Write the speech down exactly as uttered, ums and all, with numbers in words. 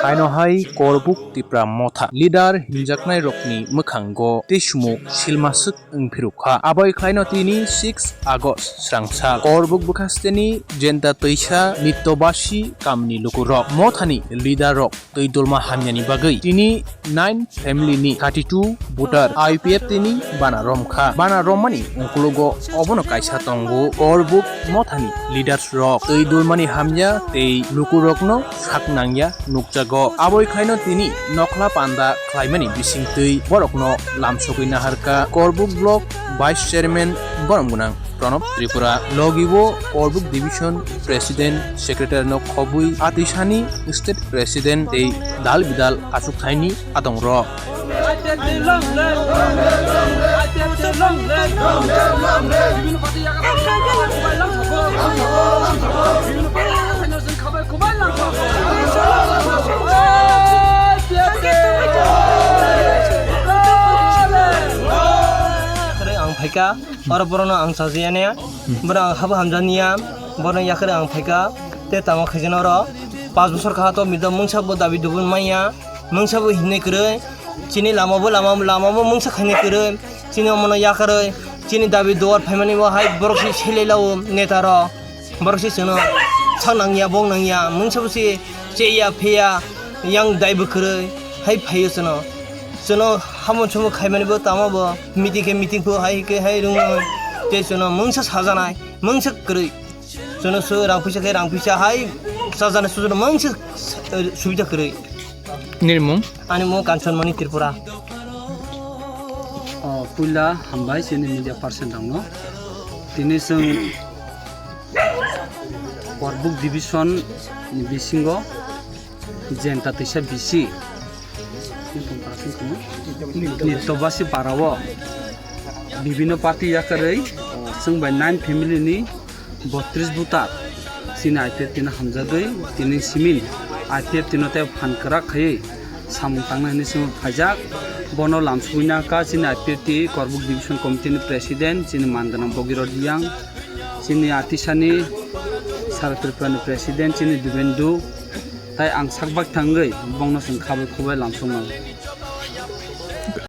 Haino hai Korbuk Tipra Motha leader hinjaknai rokni mwkhango tei sumo silmaswk wng phirukha. Aboi khlaino tini six August srangsa Korbuk bwkhasteni Jenta Twisa Nityobasi kamni lukurok mothani leader rok twi dolma hamyani bagwi tini nine family ni thirty two voter I P F T ni bana romkha. Bana rommani ukologo obono kaisa tongo Korbuk mothani leaders rok twi dolmani hamya tei lukurokno sak nangya nukjago. Aboi khlaino tini nokhla panda khlaimani bisingtwi borokno lamsogwi naharkha Korbuk block vice chairman borom gwnang Pranab Tripura. Logibo Korbuk division president secretary no khobwi atisani state president tei dal bidal achukthaini adongrok. Ang phaikha, oro borokno ang chajayani, borok ang habo hamjakya, borokni yakarwi ang phaikha, tei tamo khaikhe oro panch bosor kha to mungsa bo dabi dubun manya. Mungsa bo hinwi kwrwi, chini lama bo lama, lama bo mungsa khainwi kwrwi, chini omono yakarwi, chini dabi duar phaimani bo hai borok se selai lao neta rok, borok se chwngno sak nangya, bong nangya, mungsa bo se cheya pheya, yang dai bo kwrwi, hai phaio chwngno, chwngno hamon sumo khaimani bo tamo bo meeting khe meeting pho hai khe hai rwngwi, tei chwngno mungsa sajanai, mungsa kwrwi. Chwngno su rang puisa khe rang puisa hai chajaknai sujaknai mungsa, eh, subida kwrwi. Nini mung? Ani mung Kanchanmani Tripura. O, puila hambai chini media person rokno. Tini chwng Korbuk division ni bisingo Jenta Twisa bisi Nityobasi parao bibino party yakarwi chwng bai nine family ni botris voter chini I P F T no hamjagwi tini simin I P F T no tei phan kwrak khaiwi samung tangna hinwi chwng phaijak. Bono lamsugwi naka chini I P F T Korbuk Division Committee ni President chini manganang Bogirot Riyang, chini atisani Sara Tripura ni President chini Dibendu, tai ang sakbak thangwi bongno chwng khabai khubai lamsuknai.